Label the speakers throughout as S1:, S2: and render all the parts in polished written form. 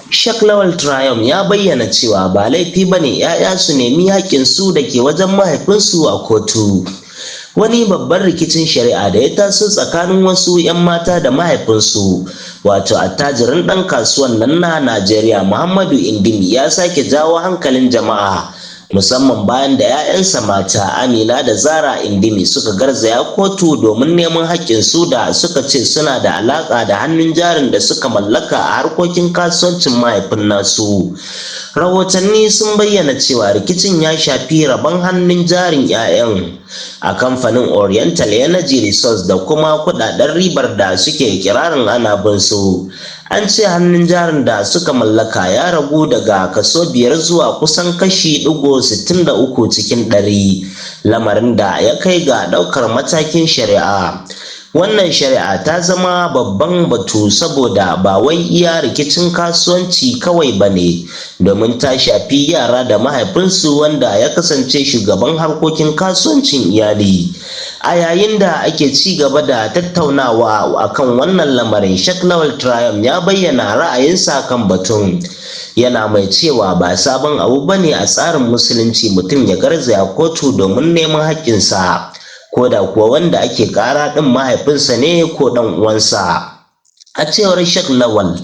S1: Sheikh Lawal Triumph ya bayyana cewa ba laifi ba ne 'ya'ya su nemi haƙƙinsu da ke wajen mahaifinsu a kotu. Wani babban rikicin shari'a da ya taso tsakanin wasu 'yan mata da mahaifinsu, wato attajirin ɗan kasuwan nan na Najeriya Muhammadu Indimi, ya sake jawo hankalin jama'a, musamman bayan da 'ya'yansa mata Amina da Zara Indimi suka garzaya kotu domin neman haƙƙinsu da suka ce suna da alaƙa da hannun jarin da suka mallaka a harkokin kasuwancin mahaifin nasu. Rahotanni sun bayyana cewa rikicin ya shafi rabon hannun jarin 'ya'yan a kamfanin Oriental Energy Resource da kuma kudaden ribar da suke kirarin ana bin su. An ce hannun jarin da suka mallaka ya ragu daga kaso 5 zuwa kusan kashi 63%, lamarin da ya kai ga ɗaukar matakin shari'a. Wannan shari'a ta zama babban batu saboda ba wai iya rikicin kasuwanci kawai ba ne, domin ta shafi yara da mahaifinsu wanda ya kasance shugaban harkokin kasuwancin iyali. A yayin da ake ci gaba da tattaunawa akan wannan lamarin, Sheikh Lawal Triumph ya bayyana ra'ayinsa kan batun. Yana mai cewa ba sabon abu ba ne a tsarin Musulunci mutum ya garzaya kotu domin neman haƙƙinsa, ko da kuwa wanda ake ƙara ɗin mahaifinsa ne ko ɗan uwansa. A cewar Sheikh Lawal,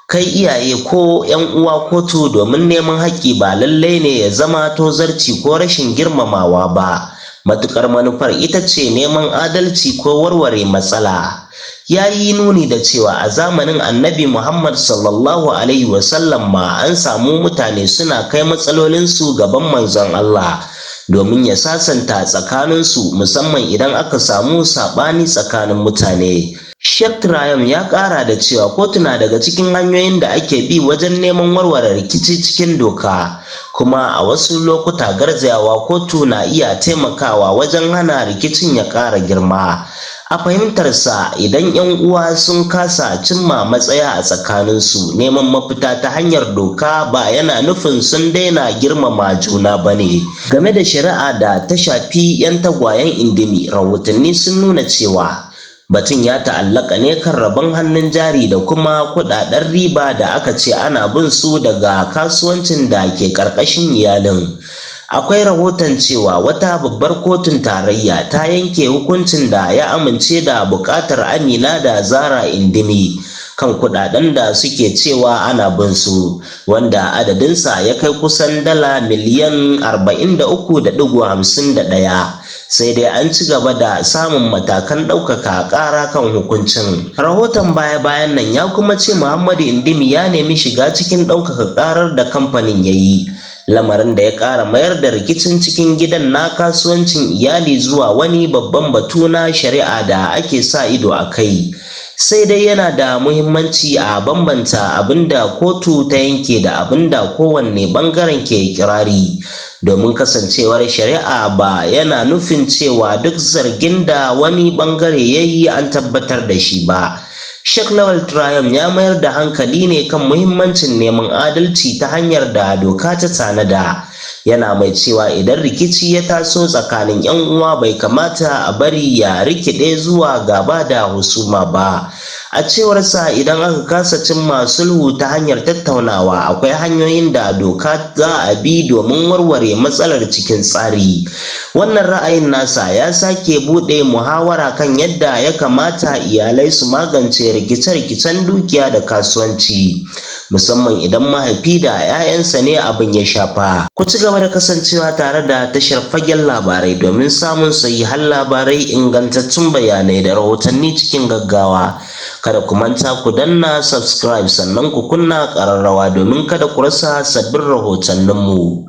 S1: kai iyaye ko 'yan uwa kotu domin neman haƙƙi ba lallai ne ya zama tozarci ko rashin girmamawa ba, matuƙar manufar ita ce neman adalci ko warware matsala. Ya yi nuni da cewa a zamanin Annabi Muhammad sallallahu alaihi wasallam ma an samu mutane suna kai matsalolinsu gaban Manzon Allah domin ya sasanta tsakaninsu, musamman idan aka samu saɓani tsakanin mutane. Sheikh Triumph ya ƙara da cewa kotu na daga cikin hanyoyin da ake bi wajen neman warware rikici cikin doka, kuma a wasu lokuta garzayawa kotu na iya taimakawa wajen hana rikicin ya ƙara girma. A fahimtarsa, idan 'yan uwa sun kasa cimma matsaya a tsakaninsu, neman mafita ta hanyar doka ba yana nufin sun daina girmama juna ba ne. Game da shari'a da ta shafi 'yan tagwayen Indimi, rahotanni sun nuna cewa batun ya ta'allaka ne kan rabon hannun jari da kuma kudaden riba da aka ce ana bin su daga kasuwancin da ke ƙarƙashin iyalin. Akwai rahoton cewa wata babbar kotun tarayya ta yanke hukuncin da ya amince da buƙatar Amina da Zara Indimi kan kudaden da suke cewa ana bin su, wanda adadinsa ya kai kusan dala miliyan 43.51. Sai dai an ci gaba da samun matakan ɗaukaka ƙara kan hukuncin. Rahoton baya-bayan nan ya kuma ce Muhammadu Indimi ya nemi shiga cikin ɗaukaka ƙarar da kamfanin ya yi, lamarin da ya ƙara mayar da rikicin cikin gidan na kasuwancin iyali zuwa wani babban batu na shari'a da ake sa ido a kai. Sai dai yana da muhimmanci a bambanta abin da kotu ta yanke da abin da kowanne ɓangaren ke kirari, domin kasancewar shari'a ba yana nufin cewa duk zargin da wani ɓangare ya yi an tabbatar da shi ba. Sheikh Lawal Triumph ya mayar da hankali ne kan muhimmancin neman adalci ta hanyar da doka ta tanada. Yana mai cewa idan rikici ya taso tsakanin 'yan uwa, bai kamata a bari ya rikide zuwa gaba da husuma ba. A cewarsa, idan aka kasa cimma sulhu ta hanyar tattaunawa, akwai hanyoyin da doka za a bi domin warware matsalar cikin tsari. Wannan ra'ayin nasa ya sake buɗe muhawara kan yadda ya kamata iyalai su magance rikice-rikicen dukiya da kasuwanci, musamman idan mahaifi da 'ya'yansa ne abin ya shafa. Ku ci gaba da kasancewa tare da tashar Fagen Labarai domin samun sahihan labarai, ingantattun bayanai da rahotanni cikin gaggawa. Kada ku manta ku danna subscribe, sannan ku kunna ƙararrawa domin kada ku rasa sabbin rahotanninmu.